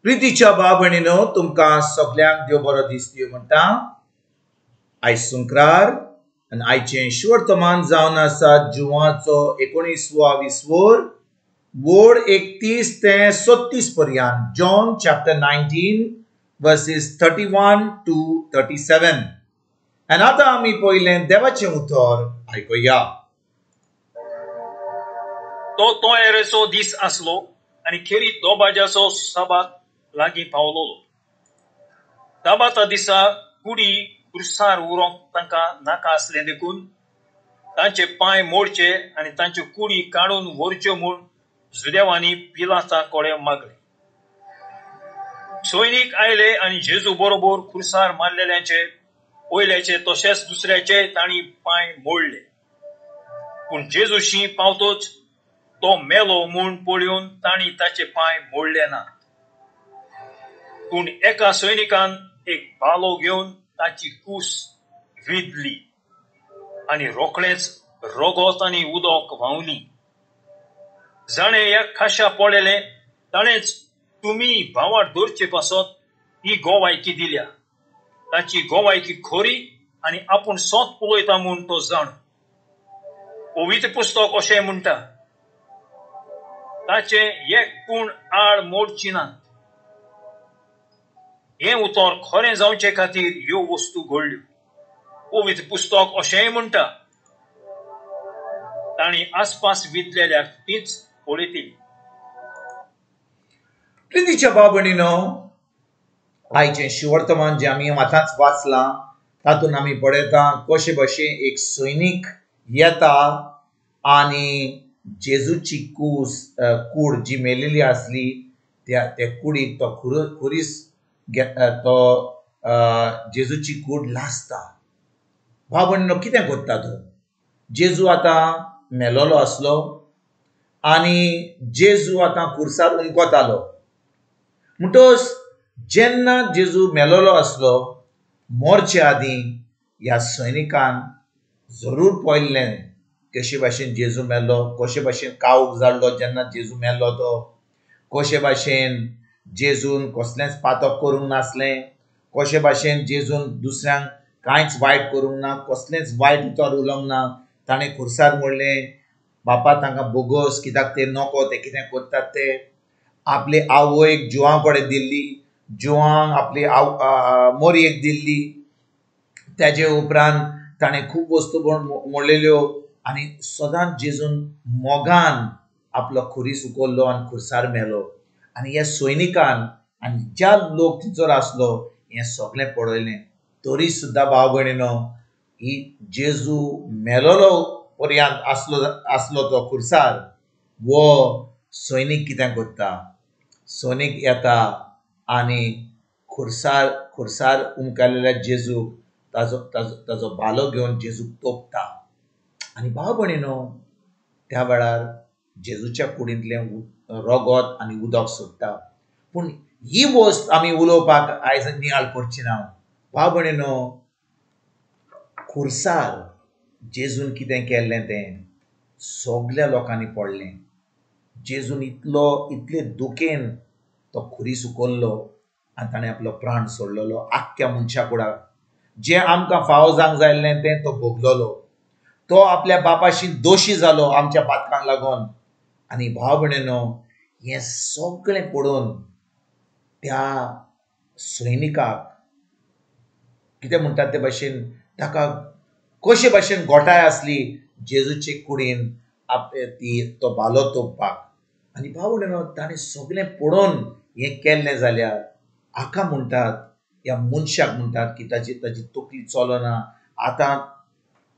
प्रितीच्या भाव भयणीनो, तुमकां सगल्यांक देव बरो दीस दिवं म्हणटा. आयज सुंक्रार आनी आयचें शुवर्तमान जावन आसा जुवाचो 19वो 20 वोड 31 ते 36 पर्यंत. John chapter 19 verses 31 to 37. आनी आतां आमी पयलें देवाचें उतर आयकुया. तो तोयेरेचो दीस आसलो आनी खेरीत दोबाज्याचो सबात लागीं पावलोलो. दाबाता दिसा कुडी खुर्सार उरोंक तांकां नाका आसलें देखून तांचे पांय मोडचे आनी तांच्यो कुडी काडून व्हरच्यो म्हूण जुदेवांनी पिलाता कडेन मागलें. सैनीक आयले आनी जेजू बरोबर खुर्सार मारलेल्यांचे पयल्याचे तशेंच दुसऱ्याचे तांणी पांय मोडले. पूण जेजूशी पावतोच तो मेलो म्हूण पळोवन तांणी ताचे पांय मोडले ना. पूण एका सैनिकान एक भालो घेवन ताची कूस विदली आनी रोखडेंच रगत आनी उदक व्हांवली. जाणें ह्या खाशा पळयलें ताणेंच तुमी भावार दवरचे पासत ही गोवायकी दिल्या. ताची गोवायकी खरी आनी आपूण सत उलयता म्हूण तो जाण. पवित्र पुस्तक अशें म्हणटा, ताचें एक पूण आड मोडची ना. हें उतर खरें जावचे खातीर ह्यो वस्तू घडल्यो. पवित्र पुस्तक अशेंय म्हणटा, तांणी आसपास विदलेल्याक तीच पळयतली. प्रितीच्या भाव भयणीनो, आयचें शुवर्तमान जें आमी आतांच वाचलां तातूंत आमी पळयता कशे भशेन एक सैनीक येता आनी जेजूची कूस कूड जी मेलेली आसली त्या ते कुडीक तो खुरीस तो जेजूची कूड लासता. भाव भयणीनो, कितें करता तो? जेजू आतां मेलोलो आसलो आनी जेजू आतां खुर्सार उमकतालो. म्हणटच जेन्ना जेजू मेलोलो आसलो मरचे आदीं ह्या सैनिकान जरूर पळयल्लें कशे भाशेन जेजू मेलो, कशे भाशेन कावूक जाल्लो जेन्ना जेजू मेलो तो, कशे भाशेन जेजून कसलेंच पातक करूंक नासलें, कशे भाशेन जेजून दुसऱ्यांक कांयच वायट करूंक ना, कसलेंच वायट उतर उलोवंक ना. ताणें खुर्सार म्हणलें, बापा तांकां बोगस, कित्याक ते नको, ते कितें करतात ते. आपले आवयक जुवां कडेन दिल्ली, जुवांक आपली मोरयेक दिल्ली. ताजे उपरांत ताणें खूब वस्तू मोडलेल्यो आनी सदांच जेजून मोगान आपलो खुरीस उखल्लो आनी खुर्सार मेलो. आनी ह्या सैनिकान आनी ज्या लोक थंयसर आसलो हें सगळें पळयलें. तरी सुद्दां भाव भयणीनो, ही जेजू मेलोलो पर्यंत आसलो आसलो तो खुर्सार, वो सैनीक कितें करता? सैनीक येता आनी खुर्सार खुर्सार उमकालेल्या जेजूक ताजो ताजो ताजो भालो घेवन जेजूक तोपता. आनी भाव भयणीनो, त्या वेळार जेजूच्या कुडींतलें रगत आनी उदक सोडटा. पूण ही वस्त आमी उलोवपाक आयज नियाळ करची ना. भाव भयणीनो, खुर्सार जेजून कितें केल्लें तें सगल्या लोकांनी पडलें. जेजून इतलो इतले दुखेन तो खुरीस उखल्लो आनी ताणें आपलो प्राण सोडलेलो. आख्ख्या मनशा कुडाक जें आमकां फावो जावंक जाय आसलें तें तो भोगलोलो. तो आपल्या बापाशी दोशी जालो आमच्या पातकांक लागून. आनी भाव भयणीनो, हें सगळें पळोवन त्या सैनिकाक कितें म्हणटात ते भाशेन ताका कशे भाशेन गोठाय आसली जेजूचे कुडीन आपले ती तो भालो तोपपाक. आनी भाव भयणीनो, ताणें सगळें पळोवन हें केल्लें जाल्यार हाका म्हणटात, ह्या मनशाक म्हणटात की ताजी ताजी तकली चलना. आतां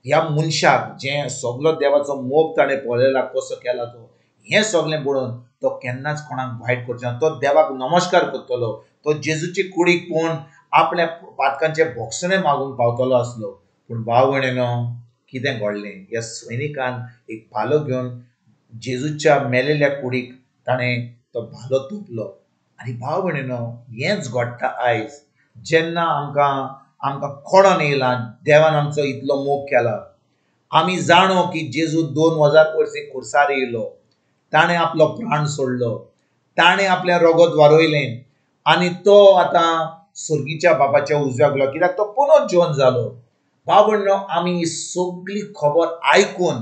ह्या मनशाक जें सगलो देवाचो मोग ताणें पळयला कसो केला तो, हें सगळें पळोवन तो केन्नाच कोणाक वायट करचो ना. तो देवाक नमस्कार करतलो, तो जेजूची कुडीक पळोवन आपल्या पातकांचें भोगसणें मागूंक पावतलो आसलो. पूण भाव भयणीनो, कितें घडलें? ह्या सैनिकान एक भालो घेवन जेजूच्या मेलेल्या कुडीक ताणें तो भालो तोपलो. आनी भाव भयणीनो, हेंच घडटा आयज जेन्ना आमकां आमकां कोणोन येयला, देवान आमचो इतलो मोग केला. आमी जाणो की जेजू 2000 वर्सां खुर्सार येयलो, ताणें आपलो प्राण सोडलो, ताणें आपलें रगत वारयलें, आनी तो आतां सर्गीच्या बापाच्या उजव्याक गेलो, कित्याक तो पुनर्जिवन जालो. बाबण्णो, आमी ही सगळी खबर आयकून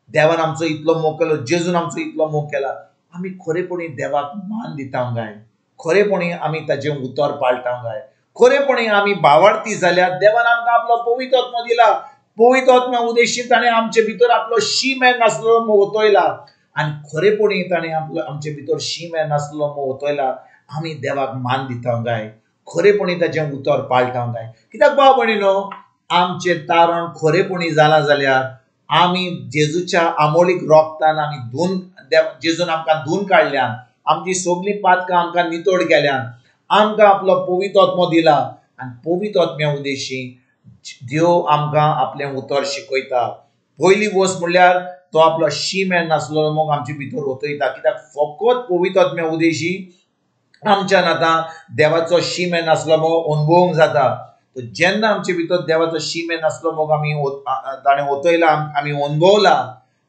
देवान आमचो इतलो मोग केलो, जेजून आमचो इतलो मोग केला, आमी खरेपणी देवाक मान दिता काय? खरेपणी आमी ताजें उतर पाळटा काय? खरेपणी आमी भावार्थी जाल्यार देवान आमकां आपलो पवित्र आत्मो दिला. पवित्र आत्म्या उद्देशीन ताणें आमचे भितर आपलो शी मेर नासलो मोग ओतयला आनी खरेपणी ताणें आपलो आमचे भितर शी मेर नासलो मोग ओतयला. आमी देवाक मान दिता काय? खरेपणी ताजें उतर पाळटा काय? कित्याक भाव भयणीनो, आमचें तारण खरेपणी जालां जाल्यार आमी जेजूच्या आमोलीक रोगतान आमी धुवन, जेजून आमकां धुवन काडल्यान, आमची सगळीं पातकां आमकां नितळ केल्यान, आमकां आपलो पवित्र आत्मो दिला आनी पवित्र आत्म्या उद्देशी देव आमकां आपलें उतर शिकयता. पयली वस्त म्हणल्यार तो आपलो शी मेर नासलो मोग आमचे भितर ओतयता, कित्याक फकत पवित्र आत्म्या उद्देशी आमच्यान आतां देवाचो शी मेर नासलो मोग अनुभवूंक जाता. तो जेन्ना आमचे भितर देवाचो शी मेर नासलो मोग आमी ताणें ओतयला, आमी अनुभवला,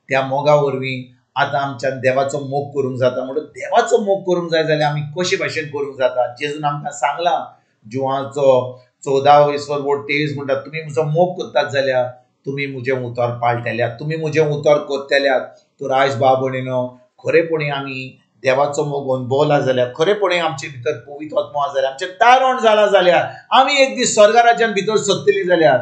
त्या मोगा वरवीं आतां आमच्यान देवाचो मोग करूंक जाता. म्हणून देवाचो मोग करूंक जाय जाल्यार आमी कशे भाशेन करूंक जाता? जेजून आमकां सांगलां, जुवाचो 14:23 म्हणटा, तुमी म्हजो मोग करतात जाल्यार तुमी म्हजें उतर पाळटल्यात, तुमी म्हजें उतर करतल्यात. तर आयज भाव भयणीनो, खरेपणी आमी देवाचो मोग अनुभवला जाल्यार, खरेपणी आमचे भितर पवित्र आत्मो आसा जाल्यार, आमचें तारण जालां जाल्यार, आमी एक दीस स्वर्ग राज्यान भितर सरतली जाल्यार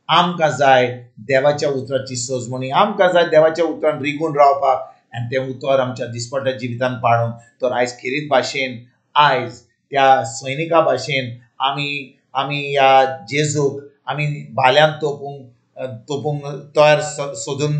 आमकां जाय देवाच्या उतराची सजमणी, आमकां जाय देवाच्या उतरान रिगून रावपाक आनी तें उतर आमच्या दिसपट्ट्या जिवितान पाळूंक. तर आयज खेरीत भाशेन, आयज त्या सैनिका भाशेन आमी आमी ह्या जेजूक आमी भाल्यान तोपूंक तोपूंक तयार सोदून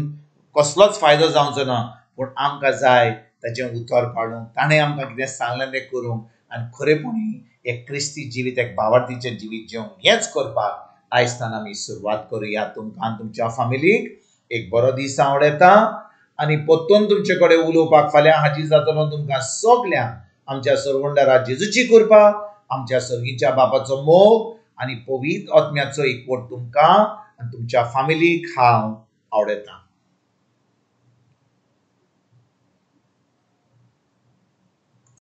कसलोच फायदो जावचो ना, पूण आमकां जाय ताचें उतर पाळूंक, ताणें आमकां कितें सांगलें तें करूंक आनी खरेपणी एक क्रिस्ती जिवीत, एक भावार्थीचें जिवीत जिवंक. हेंच करपाक आयज तान आमी सुरवात करुया. तुमकां आनी तुमच्या फामिलीक एक बरो दीस आवडटा आनी परतून तुमचे कडेन उलोवपाक फाल्यां हाजीर जातलो. तुमकां सगल्यांक आमच्या सरवंडारा जेजूची कृपा, आमच्या सर्गीच्या बापाचो मोग आनी पवित्र आत्म्याचो एकवट तुमकां आनी तुमच्या फामिलीक हांव आवडटा.